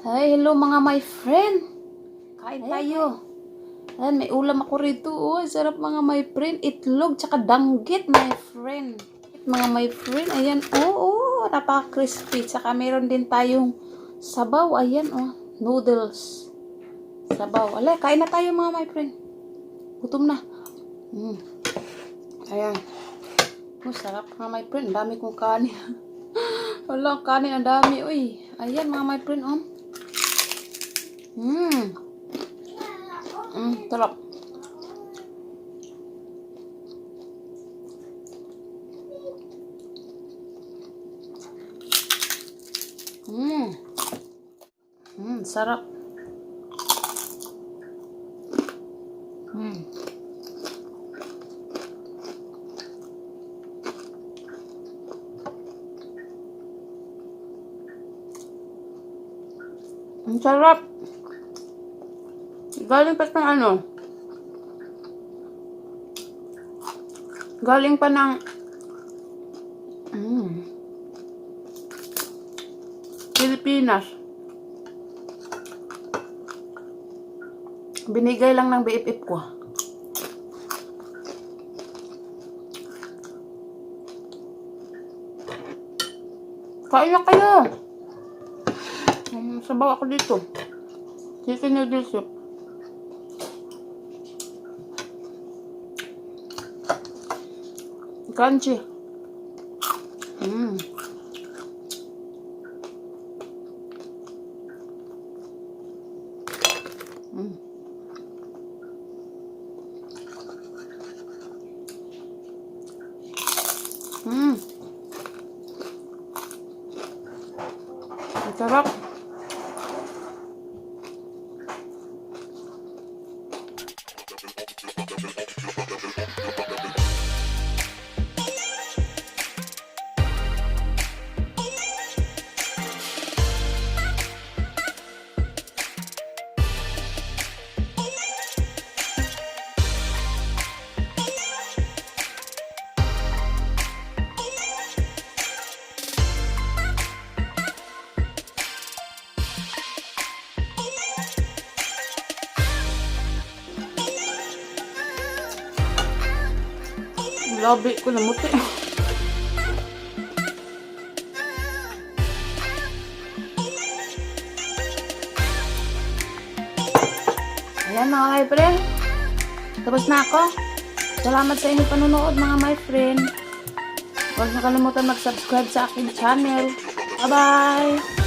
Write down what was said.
Hi, hello mga my friend. Kain tayo. Ayan, may ulam ako rito. Oh, sarap mga my friend. Itlog tsaka danggit, my friend. Mga my friend, ayan. Oh, napaka-crispy. Tsaka meron din tayong sabaw. Ayan, oh, noodles. Sabaw. Alay, kain na tayo mga my friend. Gutom na. Ayan. Oh, sarap mga my friend. Ang dami kong kanin. Wala, kanin ang dami. Uy, ayan mga my friend, oh. Sarap. Sarap. Ang sarap. Galing pa ng ano? Galing pa ng Pilipinas. Binigay lang ng BFF ko. Kain na kayo. Sabaw ako dito. Chicken noodle soup. Crunchy. Ang sarap. Labi ko na muti. Ayan mga my friend. Tapos na ako. Salamat sa inyong panonood mga my friend. Huwag na kalimutan mag-subscribe sa aking channel. Bye-bye!